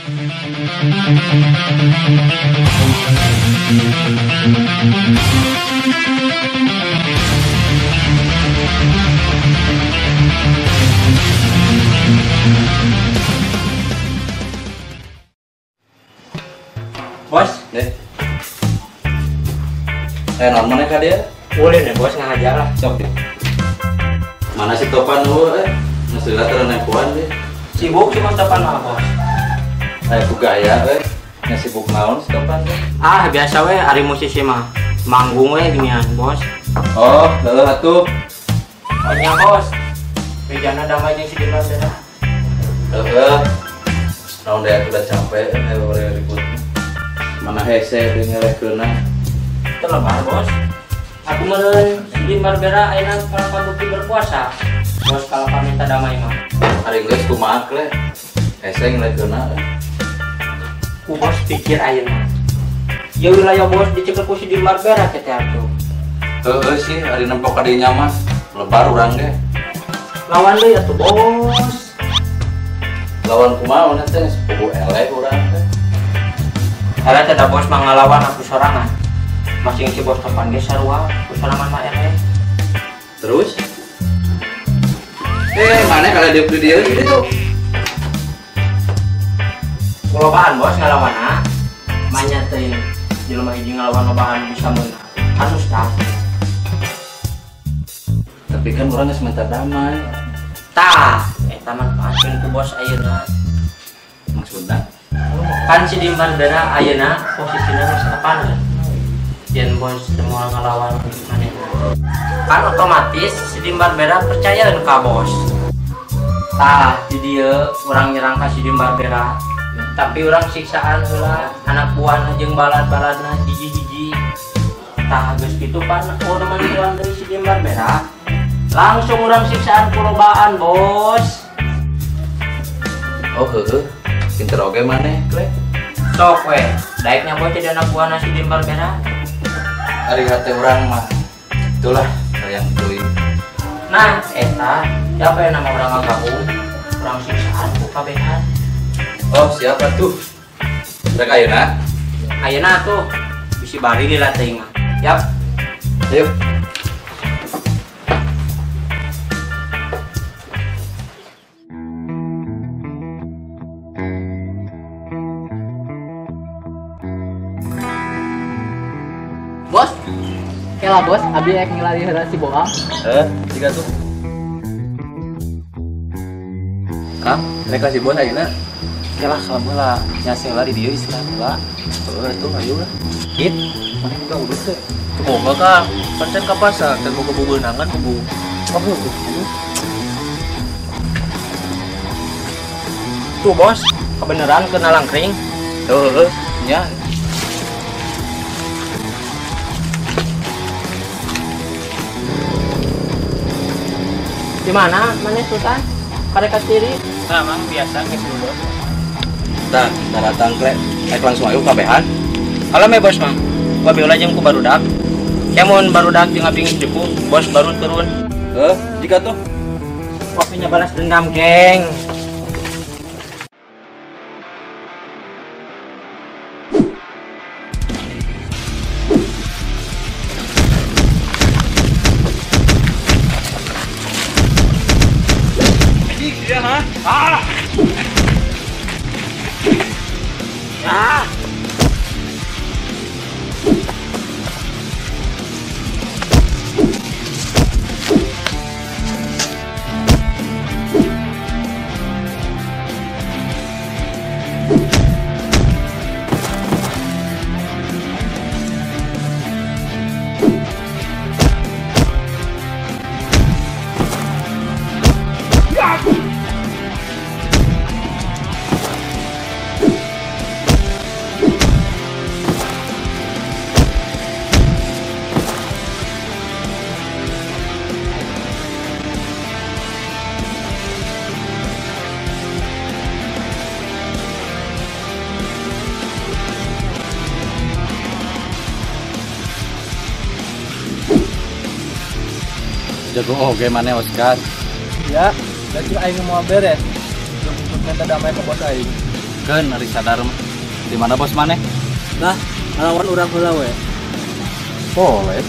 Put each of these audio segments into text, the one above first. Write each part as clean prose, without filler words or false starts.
Bos, deh. Non mana ka dia? Boleh nih bos ngahajar lah. Sok deh. Mana si Topan lu Ngeuseulah teu nempoan deh. Sibuk si Mas Topan mah bos. Aya ku gaya we. Nya sibuk naon si Topan teh? Ah, biasa we ari musisi mah. Manggung we ginian bos. Oh, leuh atuh. Oh nya bos. Bejana damai jeung si Dimas teh. Heeh. Naon deui atuh udah capek ribut. Mana hese deui ngelehkeunna. Teu lebar bos. Aku meureun si Dimar Bera ayeuna kalapa bukti berpuasa. Bos kalapa minta damai mah. Ari geus kumaha kle? Hese ngelehkeunna. Ku bos pikir ayeuna. Ya wilayah bos dicekel ku si Dimar Bera teh atuh. Heueuh sih ari nempo ka dinya mah lebar urang ge. Lawan deui atuh bos. Lawan kumaha maneh teh sepupu eleh urang teh. Eleh teh da bos mah ngalawan aku sorangan. Masing si bos kapan ge sarua ku sorangan mah eleh. Terus? Mana kalau dia di dieu gitu? Kulobaan bos ngalawanna. Manya teh jelema hiji ngalawan lobahan bisa meunang. Kasus tah. Tapi kan urang geus minta damai. Tah, eta manfaatkeun ku bos ayeuna. Maksudna? Kan si Dimar Bera ayeuna posisina geus kapan? Yen bos semua ngelawan manehna. Kan otomatis si Dimar Bera percaya ka bos. Tah, di dieu urang nyerang ka si Dimar Bera. Tapi urang siksaan heula anak buahna jeung balad-baladna hiji-hiji. Tah geus kitu pan urang mantuan deui si Dimar Bera. Langsung urang siksaan kulobaan, bos. Oh heueuh, pinter oge maneh, kle. Sok we, daeknya bos jadi anak buahna si Dimar Bera. Ari hate urang mah itulah sayang teuing. Nah, eta siapa yang nama urang ngagabung? Urang siksaan ku kabehan. Oh, siapa tuh? Rek ayeuna? Ayeuna tuh bisi bari lila teuing mah. Yap. Ayo. Bos, kela bos, abi ek ngilari heula si boang. Jika tuh. Kang, rek si bos ayeuna. Kela kalem heula, nya heula di dieu istirahat heula. Heuh tuh ayo lah. Kit, maneh boga udut teh? Teu boga Kang, pan can ka pasar, can boga bebeunangan kubu. Oh, tuh. Tuh bos, kebeneran kena langkring. Heuh, nya. Di mana? Mana Sultan? Kareka sendiri? Nah, mang biasa geus dulu. Tah, datang kle. Rek langsung ayo kabehan. Alam ya bos mah. Wabi ulah jeung ku barudak. Kemun barudak jeung abing istriku, bos baru turun. Heuh, jika tuh. Waktunya balas dendam, geng. Ah! Jago oge maneh Oscar. Ya, da cil aing moal beres. Jemput minta damai ke bos aing. Keun ari sadar mah. Di mana bos maneh? Lah, ngalawan urang heula we. Boleh.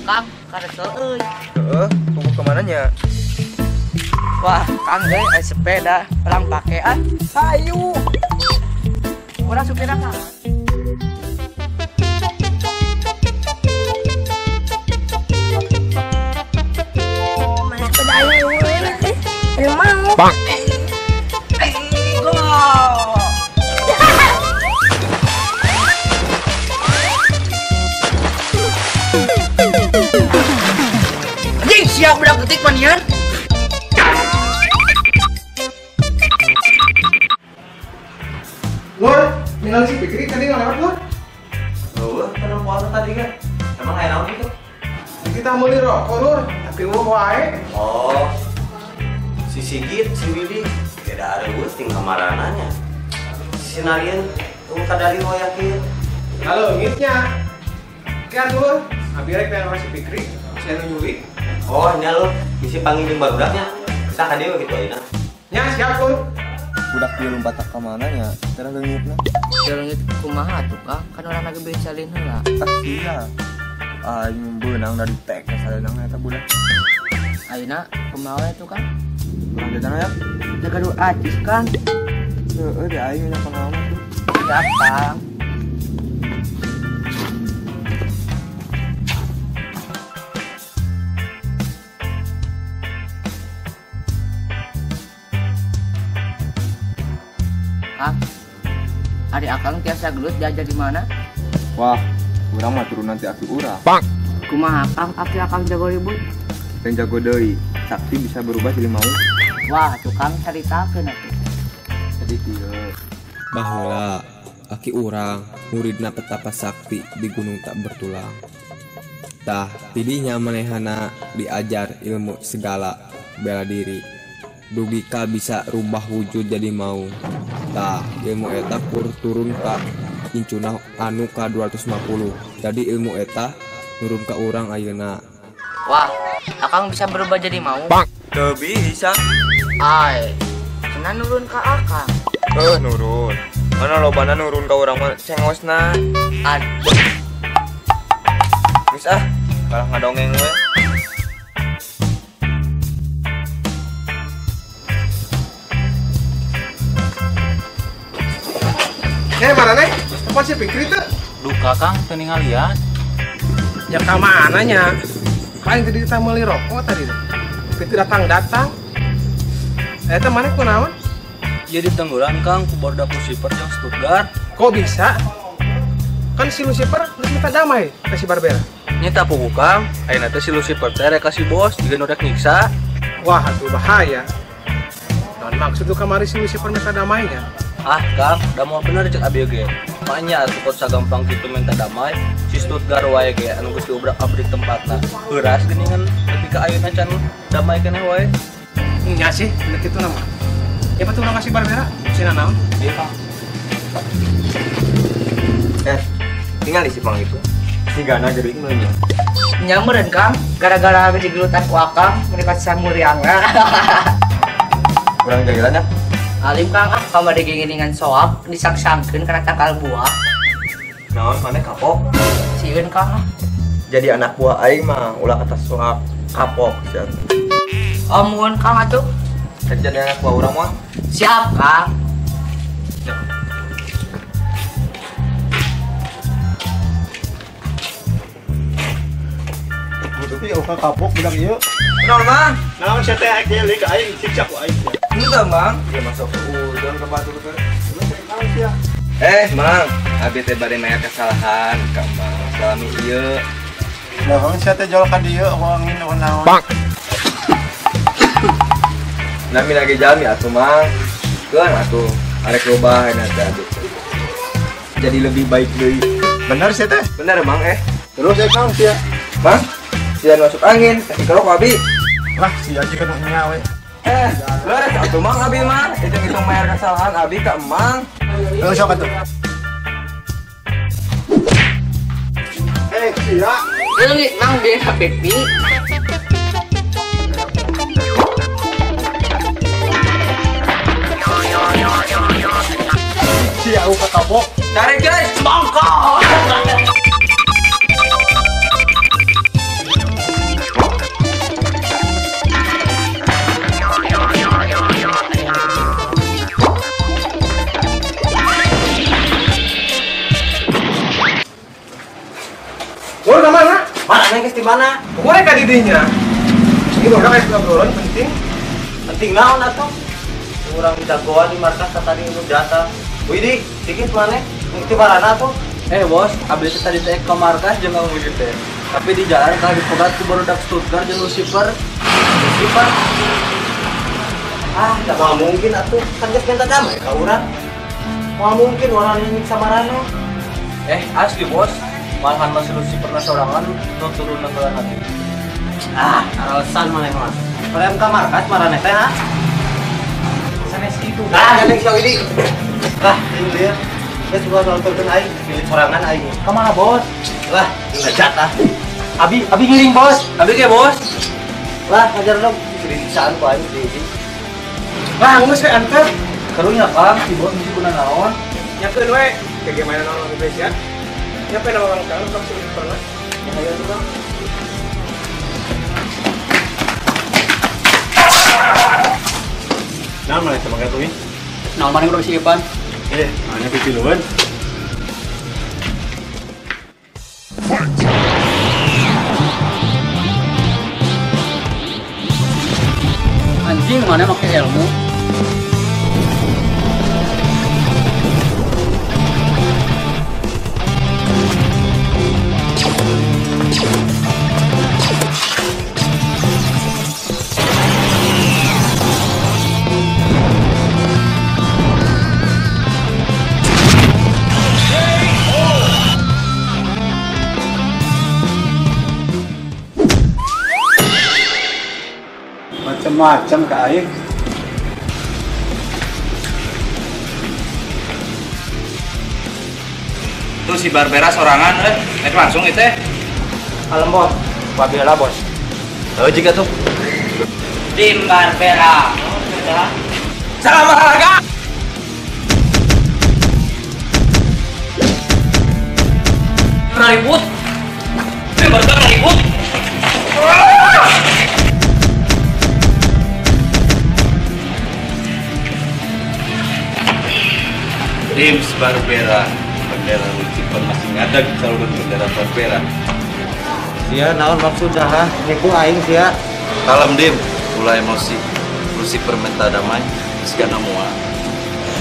Kang, karesel euy. Heeh, tunggu kemana nya? Wah, Kang euy, aya sepeda, urang pake ah. Hayu. Urang supirna Kang. Mana sepeda aing euy? Belum mau. Bang. Anjing siap budak detik panian. Lur, ningali si Fikri tadi ngalewat Lur. Lur, tenang puasa tadi kan. Emang aya naon kitu? Kita meuli rokok Lur, tapi eueuh wae. Oh. Si Sigit, si Widi, beda areueus ting kamarananya. Si Narian eueuh kadali hoyak ieu. Ngaleungitnya. Kian Lur, abi rek pengen si Fikri, saya nyulik. Oh, nya Lur, bisi panggil jeung barudaknya. Kita ka dieu kitu ayeuna. Nya siap Lur. Budak ieu lompat ka mana nya? Tara leungitna. Leungit kumaha atuh Kang? Kan urang lagi beli salin heula. Ah iya. Aing beunang dari TK salenang eta budak. Ayeuna kumaha we atuh Kang? Urang jajan ya. Jaga dua acis Kang. Heeh, di aing nya pengalaman tuh. Siap Kang. Kang, ari akang tiasa gelut diajar di mana? Wah, urang mah turun nanti aki urang. Bang. Kumaha Kang, aki akang jago ribut? Yang jago deui, sakti bisa berubah jadi mau. Wah, tukang caritakeun atuh. Jadi kieu. Baheula aki urang muridna petapa sakti di gunung tak bertulang. Tah, tidinya manehana diajar ilmu segala bela diri. Dugi ka bisa rubah wujud jadi mau. Tah, ilmu eta kur turun ka incuna anu ka 250. Jadi ilmu eta nurun ka urang ayeuna. Wah, akang bisa berubah jadi mau? Teu bisa. Ai, cenah nurun ka akang. Heuh, nurun. Mana lobana nurun ka urang mah cengosna. Aduh. Geus ah, kalah ngadongeng we. Mana nih? Tempat si Fikri tuh? Duka Kang, teu ningalian. Ya ka mana nya? Paling tadi kita meuli rokok tadi tuh. Itu datang-datang. Eta mana kunaon? Ieu ditenggulan Kang ku barudak Lucifer jeung Stuttgart. Kok bisa? Kan si Lucifer geus minta damai ka si Barbera. Nya tah puguh Kang, ayeuna teh si Lucifer teh rek ka si bos jiga nu rek nyiksa. Wah, atuh bahaya. Naon maksud tuh kamari si Lucifer minta damainya? Ah Kang, da moal bener cek abi ge. Maknya atuh kot sagampang kitu minta damai, si Stuttgart wae ge anu geus diobrak-abrik tempatna. Heuras geuningan nepi ka ayeuna can damai keneh wae. Nya sih, bener kitu nama. Ya patuh urang ka si Barbera, sina naon? Ieu Kang. Tinggal di si Pang itu. Si Gana gering meureun. Nya meureun Kang, gara-gara gegelutan ku akang meuni samuriangna. Urang jagilan ya. Alim Kang ah, kamari geungingan soak disangsangkeun kana tangkal buah. Naon maneh kapok? Sieun Kang ah. Jadi anak buah aing mah ulah atas soak kapok sia. Amun Kang atuh. Jadi anak buah urang mah. Siap Kang. Iya, uka kapok budak ieu. Naon, Mang? Naon sia teh aing deui ka aing siksa ku aing. Henteu, Mang. Ieu masuk ke udon ka batur teh. Naon sia? Mang, abi teh bade mayar kesalahan ka Mang salami ieu. Naon sia teh jol ka dieu ngomongin naon. Bang. Nami lagi jalmi atuh, Mang. Keun atuh arek rubah ayeuna teh atuh. Jadi lebih baik deui. Bener sia teh? Bener, Mang Terus rek naon sia? Mang, sia masuk angin, kasih kerok abi. Lah, sia juga nu nya we. Beres atuh Mang abi mah. Hitung-hitung mayar kesalahan abi ka Emang. Heuh sok atuh. Sia. Ini Mang dia HP pi. Sia uka kapok. Tarik guys, bangkok. Lu ke mana? Mana geus di mana? Gue ka di dinya. Ini urang aya obrolan penting. Penting naon atuh? Urang jagoan di markas tadi nu datang. Widih, dikit maneh? Bukti marana tuh. Bos, abis itu tadi teh ke markas jeung Kang Widi teh. Tapi di jalan kalah dipegat ku barudak Stuttgart jeung Lucifer. Lucifer. Ah, da moal mungkin atuh. Kan geus minta damai ka urang. Moal mungkin urang nyiksa marana. Asli bos. Malahan masih Lucifer na sorangan nu turun nanggalan hati. Ah, alasan maneh mah. Hoream ka markas marane teh ha? Sanes kitu. Ah, gandeng sia Widi. Lah, ini dia. Geus ulah nontonkeun aing, pilih sorangan aing. Ka mana, Bos? Lah, ngajak ah. Abi, abi ngiring, Bos. Abi ge, Bos. Lah, ngajar dong. Disiksaan ku aing di. Lah, geus we anter. Karunya, Kang, si Bos mesti kuna naon? Nyakeun we. Kayak gimana naon guys ya? Nyampe nama orang kang, kang sulit pernah. Ya, ayo tuh, Bang. Nah, mana sama kayak tuh ini? Nah, mana udah siapan? Mana pipiluan? Anjing, mana pakai ilmu? Macam-macam ke aing. Tuh si Barbera sorangan naik langsung itu. Kalem bos, wabila bos. Oh jika tuh. Tim Barbera. Salam olahraga. Ribut. Tim Barbera ribut. Tim Barbera, bendera Lucifer masih ngadag saluran bendera Barbera. Sia naon maksudna ha? Nipu aing sia. Kalem Dim, ulah emosi. Lucifer minta damai, sigana moal.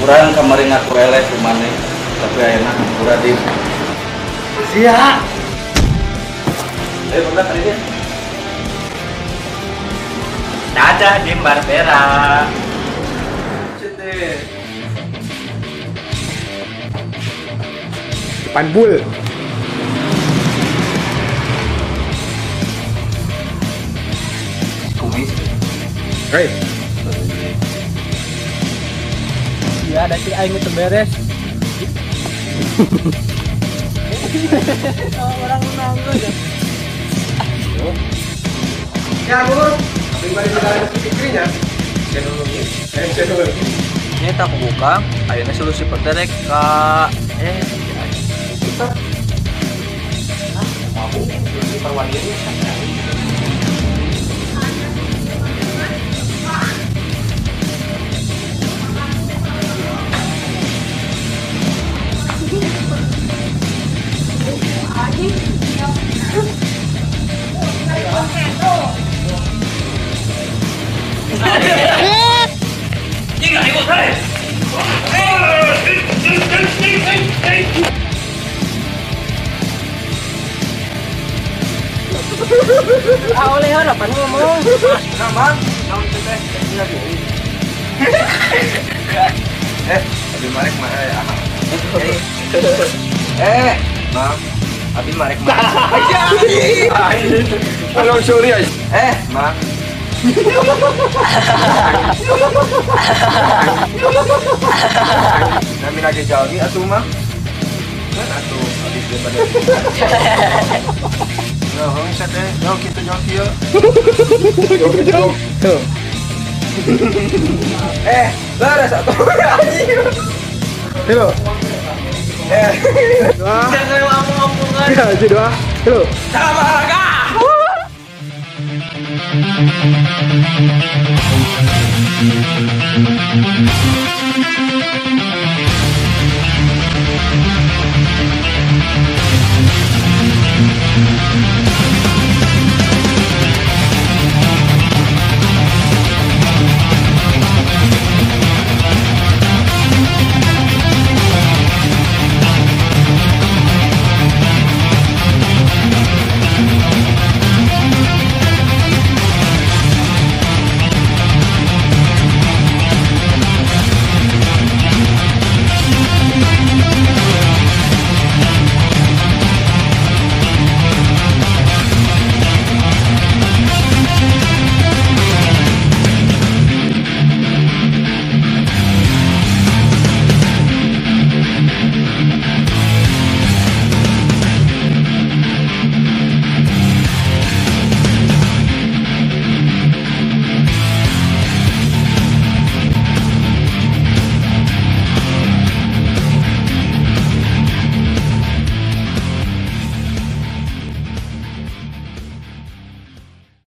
Urang kamari ngaku eleh ku maneh, tapi ayeuna hampura Dim. Sia. Ayo bentar kali dia. Dadah Dim Barbera. Cete. Depan bul. Kumis. Hei. Ya, ada si aing itu beres. Orang nanggung ya. Ya, Bur. Pribadi negara pikirnya. Ini tak buka, ayeuna solusi perterek ka Mau perwalian. Ah oleh heula pan ngomong. Nah, Bang, naon teh teh? Abi marek mah Bang, abi marek mah. Halo sorry. Bang. Nami lagi jalmi atuh mah. Kan atuh habis daripada. Nah, hong teh, jauh kitu jauh kieu. Jauh. Tuh. Laras atuh. Halo. Dua. Jangan ngomong-ngomongan. Ya, dua. Halo. Salam olahraga.